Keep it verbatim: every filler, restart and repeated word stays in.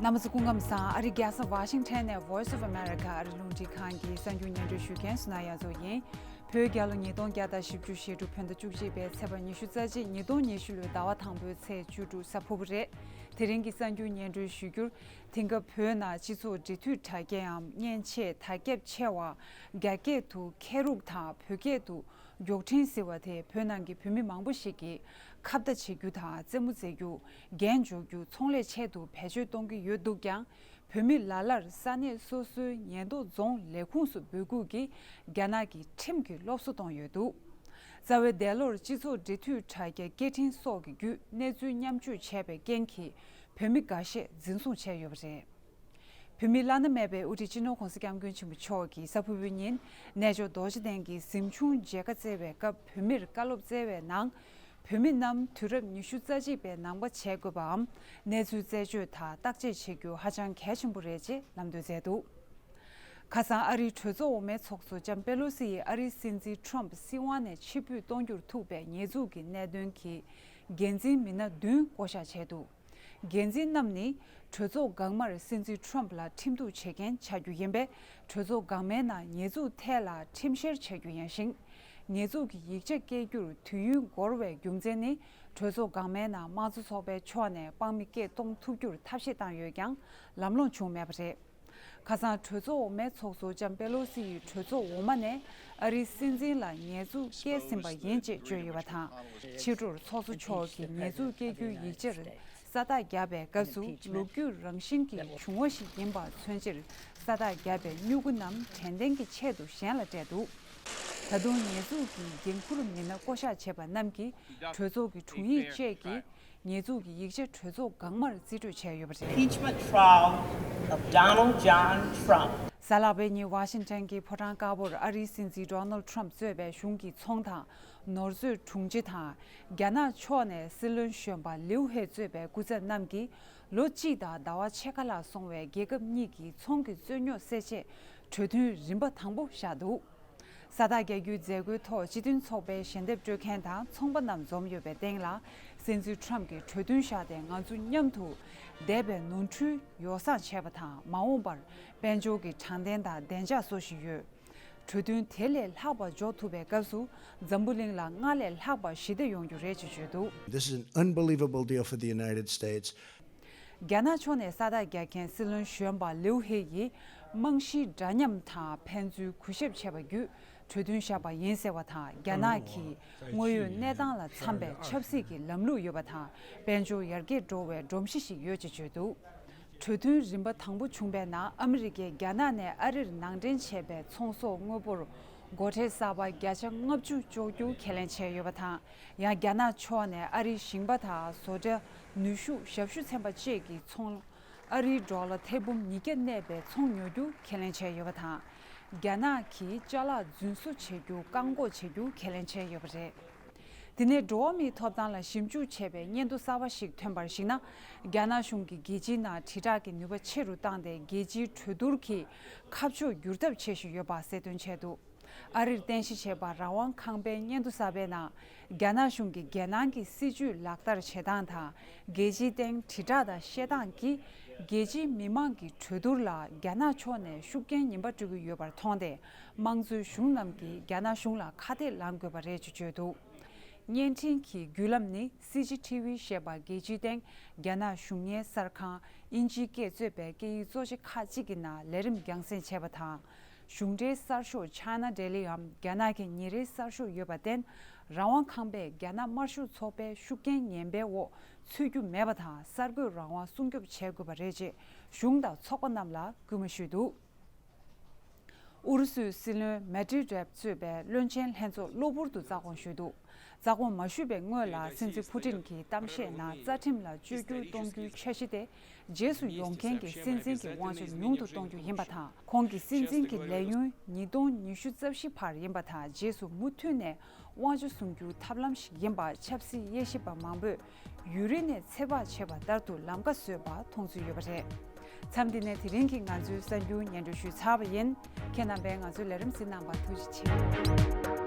རྣམ་པ་ཚོ་སྐུ་ཁམས་བཟང་། ཨ་རིའི་རྒྱལ་ས་ཝ་ཤིང་ཊོན་ནས་Voice of America ཨ་རི་རླུང་འཕྲིན་ཁང་གི་གསར་འགྱུར་སྙན་སྒྲོན་ཞུ་མཁན་སུ་ན་ཡ་མཚོ་ཡིན། བོད་རྒྱལ་ལོ་ཉིས་སྟོང་བརྒྱ་དང་བཞི་བཅུ་ཞེ་དྲུག་བོད་ཟླ་བཅུ་གཅིག་པའི་ཚེས་པ་ཉི་ཤུ་རྩ་གཅིག་ཉིས་སྟོང་ཉི་ཤུ་ལོའི་ཟླ་བ་དང་པོའི་ཚེས་བཅུ་དྲུག་གཟའ་ཕུར་བུ་རེད། དེ་རིང་གི་གསར་འགྱུར་སྙན་སྒྲོན་ཞུ་རྒྱུར། དེང་སྐབས་བོད་ནང་སྤྱི་ཚོགས་འབྲེལ་མཐུད་དྲ་རྒྱའམ་མཉེན་ཆས་དར་ཁྱབ་ཆེ་བ། རྒྱ་སྐད་དུ་ཁེ་རུག་དང་བོད་སྐད་དུ་མགྱོགས་འཕྲིན་ཟེར་བ་དེ་བོད་ནང་གི་བོད་མི་མང་པོ་ཞིག་གིས་ཁ་བརྡ་བྱེད་རྒྱུ་དང་རྩེད་མོ་རྩེ་རྒྱུ། རྒྱན་འཇོག་རྒྱུ། ཚོང་ལས་ཆེད་དུ་བེད་སྤྱོད་གཏོང་གི་ཡོད་འདུག་ཀྱང་། བོད་མི་ལ་ལར་ས་གནས་སོ་སོའི་ཉེན་རྟོག་རྫོང་ལས་ཁུངས་སུ་འབོད་འགུག་གིས་རྒྱ་ནག་གི་ཁྲིམས་ཀྱི་སློབ་གསོ་གཏོང་ཡོད་འདུག་རྩ་བའི་འདས་ལོར་སྤྱི་ཚོགས་འབྲེལ་མཐུད་དྲ་རྒྱ་སྐད་འཕྲིན་སོགས་ཀྱི་བརྒྱུད་གནས་ཚུལ་མཉམ་སྤྱོད་བྱས་པའི་རྐྱེན་གྱིས་བོད་མི་འགའ་ཤས་འཛིན་བཟུང་བྱས་ཡོད་པ་རེད། བོད་མིའི་བླ་ན་མེད་པའི་དབུ་ཁྲིད་སྤྱི་ནོར་༧གོང་ས་༧སྐྱབས་མགོན་ཆེན་པོ་མཆོག་གིས་གཟའ་ཕུར་བུའི་ཉིན་རྣལ་འབྱོར་རྡོ་རྗེ་གདན་གྱི་གཟིམ་ཆུང་མཇལ་ཁ་བསྩལ་བའི་སྐབས་བོད་མིར་བཀའ་སློབ་བསྩལ་བའི་ནང་། བོད་མི་རྣམས་དུས་རབས་ཉི་ཤུ་རྩ་གཅིག་པའི་ནང་པ་བྱེད་དགོས་པའམ། གནས་ཚུལ་རྩད་གཅོད་དང་བརྟག་དཔྱད་བྱེད་རྒྱུ་ཧ་ཅང་གལ་ཆེན་པོ་རེད་ཅེས་ལམ་སྟོན་མཛད་འདུག་ཁ་སང་ཨ་རིའི་གྲོས་ཚོགས་འོག་མའི་ཚོགས་གཙོ་ལྕམ་པེ་ལོ་སི་ཡིས་ཨ་རིའི་སྲིད་འཛིན་ཁྲོམ་སྲིད་དབང་ནས་ཕྱིར་འབུད་གཏོང་རྒྱུར་ཐུག་པའི་ཉེས་འཛུགས་ཀྱི་གནད་དོན་གྱི་འགན་འཛིན་མི་སྣ་བདུན་བསྐོ་གཞག་བྱས་འདུག་འགན་འཛིན་རྣམས་ནི་གྲོས་ཚོགས་འགག་མར་སྲིད་འཛིན་ཁྲོམ་ལ་ཁྲིམས་གཏུག་བྱེད་མཁན་ཆགས་རྒྱུ་ཡིན་པས། གྲོས་ཚོགས་འགག་མའི་ནང་ཉེས་འཛུགས་ཐད་ལ་ཁྲིམས་བཤེར་བྱ་རྒྱུ་ཡིན་ཞིང་། ཉེས་འཛུགས་ཀྱི་ཡིག་ཆ་བཀལ་རྒྱུར་དུས་ཡུན་འགོར་བའི་རྒྱུ་མཚན་ནི། གྲོས་ཚོགས་འགག་མའི་ནང་དམངས་གཙོ་ཚོགས་པའི་ཕྱོགས་ནས་དཔང་མི་སྐད་གཏོང་ཐུབ་རྒྱུར་ཐབས་ཤེས་བཏང་ཡོད་ཀྱང་ལམ་ལྷོང་བྱུང་མེད་པ་རེད། ཁ་སང་གྲོས་ཚོགས་འོག་མའི་ཚོགས་གཙོ་ལྕམ་པེ་ལོ་སི་ཡིས་གྲོས་ཚོགས་འོག་མ་ནས་ཨ་རིའི་སྲིད་འཛིན་ལ་ཉེས་འཛུགས་བཀལ་ཟིན་པ་ཡིན་ཅེས་བརྗོད་ཡོད་པ་དང་། ཕྱི་དྲོར་ཚོགས་གཙོ་མཆོག་གིས་ཉེས་འཛུགས་བཀལ་རྒྱུའི་ཡིག་ཆར་ས་རྟགས་བརྒྱབ་པའི་སྐབས་སུ་ལོ་རྒྱུས་རང་བཞིན་གྱི་བྱུང་བ་ཞིག་ཡིན་པ་མཚོན་ཕྱིར། ས་རྟགས་བརྒྱབ་པའི་སྨྱུ་གུ་རྣམས་དྲན་རྟེན་གྱི་ཆེད་དུ་གཞན་ལ་སྤྲད་འདུག་ད་དུང་ཉེས་འཛུགས་ཀྱི་འགན་འཁུར་མི་སྣ་བསྐོ་གཞག་བྱས་པ་རྣམས་ཀྱིས་གྲོས་ཚོགས་ཀྱི་དྲུང་ཡིག་བཅས་ཀྱི་ཉེས་འཛུགས་ཀྱི་ཡིག་ཆ་གྲོས་ཚོགས་འགག་མར་རྩིས་སྤྲོད་བྱས་ཡོད་པ་རེད། Impeachment trial of Donald John Trump. གཟའ་ལྷག་པའི་ཉིན་ཝ་ཤིང་ཊོན་གྱི་ཕོ་བྲང་དཀར་པོར་ཨ་རིའི་སྲིད་འཛིན་ཌོ་ནལ་ཁྲོམ་གཙོས་པའི་གཞུང་གི་ཚོང་དང་ནོར་མཛོད་དྲུང་ཆེ་དང་རྒྱ་ནག་ཕྱོགས་ནས་སྲིད་བློན་གཞོན་པ་ལིའུ་ཧེ་གཙོས་པའི་སྐུ་ཚབ་རྣམས་ཀྱིས་ལོ་གཅིག་དང་ཟླ་བ་ཕྱེད་ཀ་ལྷག་སོང་བའི་རྒྱལ་ཁབ་གཉིས་ཀྱི་ཚོང་གི་རྩོད་རྙོག་སེལ་ཆེད་གྲོས་མཐུན་རིམ་པ་དང་པོ་བཞག་འདུག་ས་རྟགས་བརྒྱབ་རྒྱུའི་མཛད་སྒོའི་ཐོག་སྤྱི་མཐུན་ཚོགས་པའི་ཞལ་འདེབས་སྤྲོད་མཁན་དང་ཚོང་པ་རྣམས་འཛོམས་ཡོད་པའི་སྟེང་ལ། སྲིད་འཛིན་ཁྲོམ་གྱིས་གྲོས་མཐུན་བཞག་སྟེ་ང་ཚོ་མཉམ་དུ་འདས་པའི་ནོར་འཁྲུལ་ཡོ་བསྲང་བྱས་པ་དང་། མ་འོངས་པར་དཔལ་འབྱོར་གྱི་དྲང་བདེན་དང་བདེ་འཇགས་བཟོ་བཞིན་ཡོད། གྲོས་མཐུན་དེ་ལས་ལྷག་པ་འཇོག་ཐུབ་པའི་སྐབས་སུ། འཛམ་བུ་གླིང་ལ་སྔར་ལས་ལྷག་པ་ཞི་བདེ་ཡོང་རྒྱུ་རེད་ཅེས་བརྗོད་འདུག This is an unbelievable deal for the United States. རྒྱ་ནག་ཕྱོགས་ནས་ས་རྟགས་རྒྱག་མཁན་སྲིད་བློན་གཞོན་པ་ལིའུ་ཧེ་ཡིས་རྨང་གཞིའི་འདྲ་མཉམ་དང་ཕན་ཚུན་གུས་ཞབས་བྱས་པ་བརྒྱུད་གྲོས་མཐུན་བཞག་པ་ཡིན་ཟེར་བ་དང་། རྒྱ་ནག་གི་དངོས་ཡོད་གནས་སྟངས་ལ་འཚམ་པའི་ཆབ་སྲིད་ཀྱི་ལམ་ལུགས་ཡོད་པ་དང་། དཔལ་འབྱོར་ཡར་རྒྱས་འགྲོ་བའི་སྒྲོམ་གཞི་ཞིག་ཡོད་ཅེས་བརྗོད་འདུག་གྲོས་མཐུན་རིམ་པ་དང་པོ་བྱུང་པའི་ནང་ཨ་མི་རི་ཀས་རྒྱ་ནག་ནས་ཨ་རིར་ནང་འདྲེན་བྱས་པའི་ཚོང་ཟོག་དངོས་པོར་སྒོ་ཁྲལ་གསར་པ་བརྒྱ་ཆ་ལྔ་བཅུ་གཅོག་རྒྱུ་ཁས་ལེན་བྱས་ཡོད་པ་དང་། ཡང་རྒྱ་ནག་ཕྱོགས་ནས་ཨ་རིའི་ཞིང་པ་དང་བཟོ་གྲྭ། ནུས་ཤུགས་ཞབས་ཞུ་ཚན་པ་བཅས་ཀྱི་ཚོང་ཨ་རིའི་ཌོ་ལར་ཐེར་འབུམ་ཉིས་བརྒྱ་གནས་པའི་ཚོང་ཉོ་རྒྱུ་ཁས་ལེན་བྱས་ཡོད་པ་དང་། རྒྱ་ནག་གིས་ཅ་ལག་རྫུན་བཟོ་བྱེད་རྒྱུ་བཀག་འགོག་བྱེད་རྒྱུ་ཁས་ལེན་བྱས་ཡོད་པ་རེད། དེ་ནས་འགྲོ་བ་མིའི་ཐོབ་ཐང་ལ་ཞིབ་འཇུག་བྱས་པའི་སྙན་ཐོ་གསར་པ་ཞིག་ཐོན་པར་གཞིགས་ན། རྒྱ་ནག་གཞུང་གིས་རྒྱལ་སྤྱིའི་ནང་དྲིལ་བསྒྲགས་ཀྱི་ནུས་པ་ཆེ་རུ་བཏང་སྟེ། རྒྱལ་སྤྱིའི་གྲོས་བསྡུར་གྱི་ཁ་ཕྱོགས་བསྒྱུར་ཐབས་བྱེད་བཞིན་ཡོད་པ་གསལ་སྟོན་བྱས་འདུག་ཨ་རིར་རྟེན་གཞི་བྱས་པ་རང་དབང་ཁང་པའི་སྙན་ཐོ་གསར་པའི་ནང་། རྒྱ་ནག་གཞུང་གིས་རྒྱལ་ནང་གི་སྲིད་ཇུས་ལག་བསྟར་བྱེད་སྟངས་དང་། རྒྱལ་སྤྱིའི་སྟེང་དྲིལ་བསྒྲགས་དང་བཤད་སྟངས་ཀྱིས། རྒྱལ་སྤྱིའི་མི་མང་གི་གྲོས་བསྡུར་ལ་རྒྱ་ནག་ཕྱོགས་ནས་ཤུགས་རྐྱེན་ངན་པ་སྤྲོད་ཀྱི་ཡོད་པར་མཐོང་སྟེ། དམངས་གཙོའི་གཞུང་རྣམས་ཀྱིས་རྒྱ་ནག་གཞུང་ལ་ཁ་གཏད་ལངས་དགོས་པ་རེད་ཅེས་བརྗོད་འདུག་བརྙན་འཕྲིན་གྱི་བརྒྱུད་ལམ་ནི་སི་ཇི་ཊི་ཝི་ཞེས་པ་རྒྱལ་སྤྱིའི་སྟེང་རྒྱ་ནག་གཞུང་གཉེར་གསར་ཁང་དབྱིན་ཇིའི་སྐད་གཙོས་པའི་སྐད་ཡིག་གཙོ་ཆེ་ཁག་ཅིག་གི་ནང་ལས་རིམ་རྒྱང་སྲིང་བྱས་པ་དང་། གཞུང་འབྲེལ་གསར་ཤོག་China Daily འམ་རྒྱ་ནག་གི་ཉིན་རེའི་གསར་ཤོག་ཡོད་པར་བརྟེན། རང་དབང་ཁང་པས་རྒྱ་ནག་དམར་ཤོག་ཚོགས་པའི་ཤུགས་རྐྱེན་ངན་པའི་འོག་ཚུད་རྒྱུ་མེད་པ་དང་། གསར་འགོད་རང་དབང་སྲུང་སྐྱོབ་བྱེད་དགོས་པ་རེད་ཅེས་གཞུང་དང་ཚོགས་པ་རྣམས་ལ་སྐུལ་མ་ཞུས་འདུག་ཨུ་རུ་སུའི་སྲིད་བློན་མེ་ཏི་རེབ་གཙོས་པའི་བློན་ཆེན་ལྷན་ཚོགས་གློ་བུར་དུ་རྩ་དགོངས་ཞུས་འདུག་རྩ་དགོངས་མ་ཞུས་པའི་སྔོན་ལ། སྲིད་འཛིན་ཕུ་ཏིན་གྱིས་གཏམ་བཤད་ནང་རྩ་ཁྲིམས་ལ་བཅོས་བསྒྱུར་གཏོང་རྒྱུའི་འཆར་གཞི་དེ་རྗེས་སུ་ཡོང་མཁན་གྱི་སྲིད་འཛིན་གྱི་དབང་ཆ་ཉུང་དུ་གཏོང་རྒྱུ་ཡིན་པ་དང་། ཁོང་གི་སྲིད་འཛིན་གྱི་ལས་ཡུན་ཉིས་སྟོང་ཉི་ཤུ་རྩ་བཞི་བར་ཡིན་པ་དང་། རྗེས་སུ་མུ་མཐུད་ནས་དབང་ཆ་བཟུང་རྒྱུའི་ཐབས་ལམ་ཞིག་ཡིན་པ་ཆབ་སྲིད་དབྱེ་ཞིབ་པ་མང་པོས་ཡུན་རིང་ནས་ཚོད་དཔག་བྱས་པ་ལྟར་དུ་ལམ་ཁ་བཟོས་པ་མཐོང་ཚུལ་ཡོད་པ་རེད། མཚམས་འདི་ནས་དེ་རིང་གི་ང་ཚོའི་གསར་འགྱུར་སྙན་སྒྲོན་ཞུས་ཚར་བ་ཡིན། ཁྱེད་རྣམ་པས་ང་ཚོའི་ལས་རིམ་གཟིགས་གནང་བར་ཐུགས་རྗེ་ཆེ།